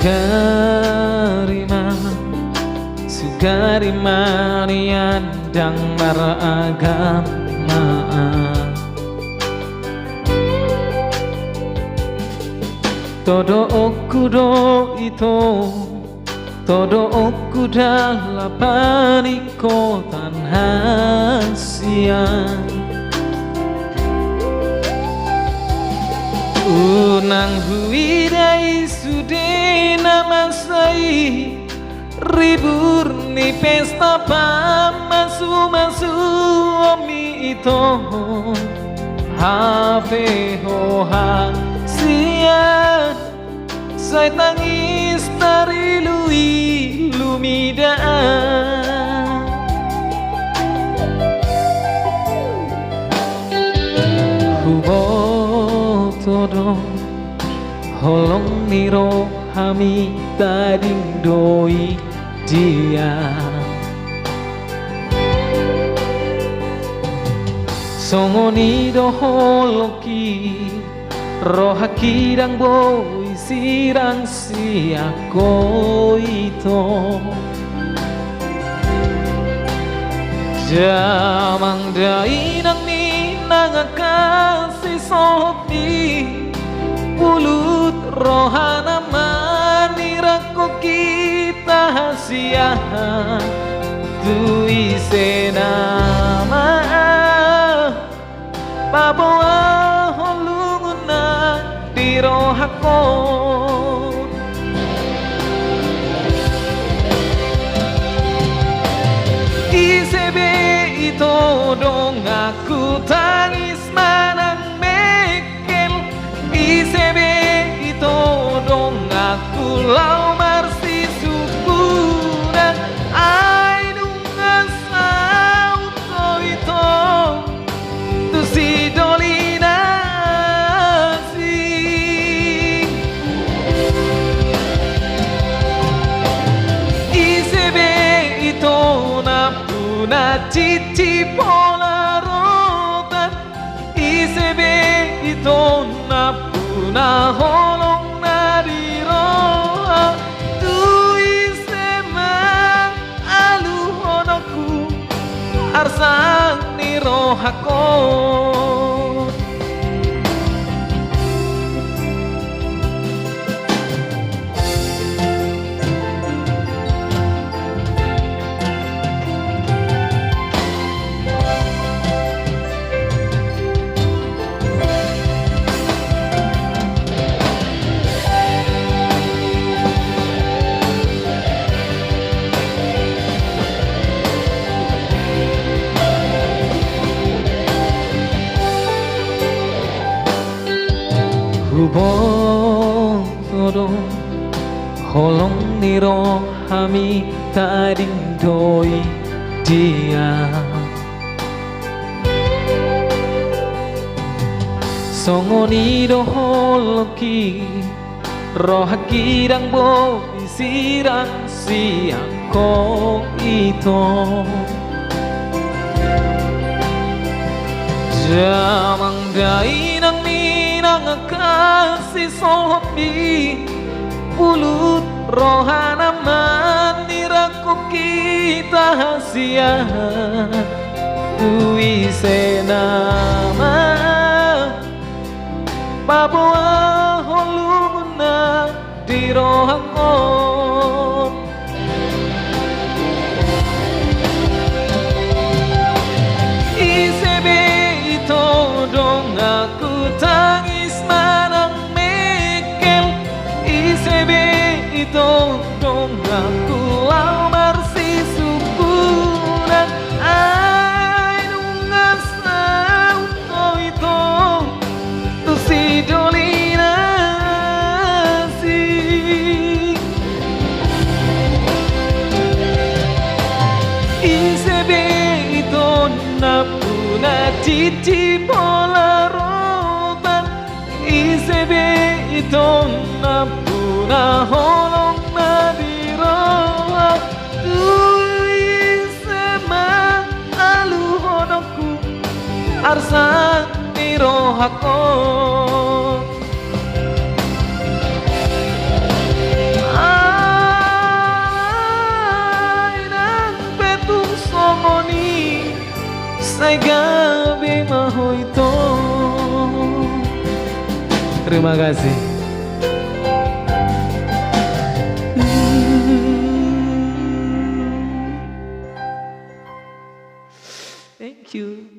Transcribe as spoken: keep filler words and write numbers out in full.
Sugari ma, sugari ma nian ndang maragama. Todoonku do ito, todoonku dalan paningkotan hasian. Unang huida i sude na masa i, ribur ni pesta pamasumasuon ni ito, hape ho hasian, sai tangis tariluilu mida. Huboto do holong ni rohami, tading do i dia. Songon i do holongki, rohangki ndang boi sirang sian ho ito. Damang dainang ni na ngkasi sohot i, ulut rohana manirangkon hita hasian, tu ise nama paboahon lungunna di rohangku. Ise be ito donganku tangis manang mengkel, ise be ito donganku laho marsisungkunan, ai nunga saut do ito tu sidoli na asing. Ise be ito nampuna cicip pola rotan, ise be ito nampuna holong na di roha, tu ise ma aluhononku arsak ni rohangku. Huboto do holong ni rohami, tading do i dia. Songon i do holongki, rohangki ndang boi sirang sian ho ito. Damang dainang ni na ngkasi sohot i, ulut rohana manirangkon hita hasian, tu ise nama paboahon lungunna di rohangku. Ise be ito donganku tangis manang mengkel, ise be ito donganku laho marsisungkunan, ai nunga saut do ito tu sidoli na asing. Ise be ito nampuna cicip pola rotan, ise be ito nampuna holong na di roha, tu ise ma aluhononku arsak ni rohangku. Terima kasih. Thank you.